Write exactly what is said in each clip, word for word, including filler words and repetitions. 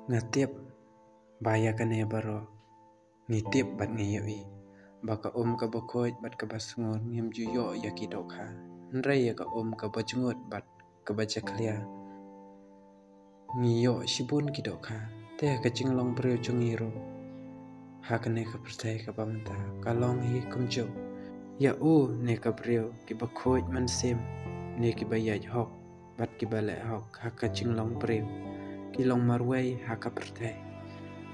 Nga tip ba ïa kane baroh ngi tip bad ngi ïohi ba ka um kaba khuid bad kaba sngur ngim ju ïoh ïa ki dohkha, hynrei ïa ka um kaba jngut bad kaba jakhlia ngi ïoh shibun ki dohkha. Te ha ka jinglong briew jong ngi ruh ha kane ka pyrthei kaba mynta ka long hi kumjuh. Ïa u ne ka briew kiba khuid mynsiem ne kiba ïaid hok bad kiba leh hok ha ka jinglong briew ki long marwei ha ka pyrthei.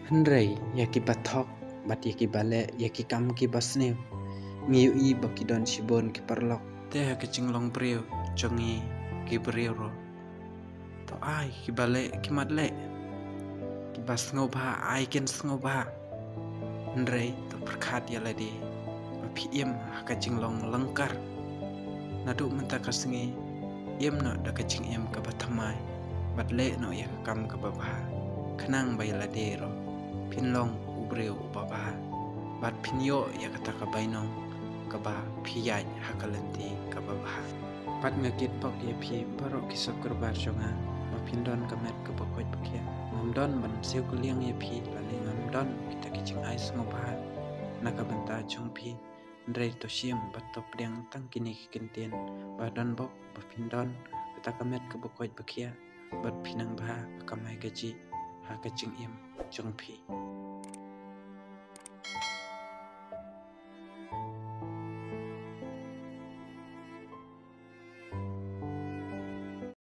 Hynrei ïa kiba thok bad ïa kiba leh ïa ki kam kiba sniew ngi ïohi ba ki don shibun ki paralok. Te ha ka jinglong briew jong ngi ki briew ruh, to ai kiba leh ki mat leh, kiba sngewbha ai kin sngewbha. Hynrei to pyrkhat ïa lade ba phi im ha ka jinglong lyngkar. Naduh mynta ka sngi im noh da ka jingim kaba thymmai bad leh noh ïa ka kam kaba bha, khnang ba ïa lade ruh phin long u briew uba bha bad phin ïoh ïa kata ka bainong kaba phi ïaid ha ka lynti kaba bha. Bad nga kit bok ïa phi baroh ki subscriber jong nga ba phin don ka met kaba koit ba khiah. Ngam don ban siew kylliang ïa phi lane ngam don kita ki jingai sngewbha na ka bynta jong phi. Hynrei to shim bad to pdiang tang kine ki kyntien ba don bok ba phin don kata ka met kaba koit ba khiah bad phin nang bha ka kamai kajih ha ka jingim jong phi.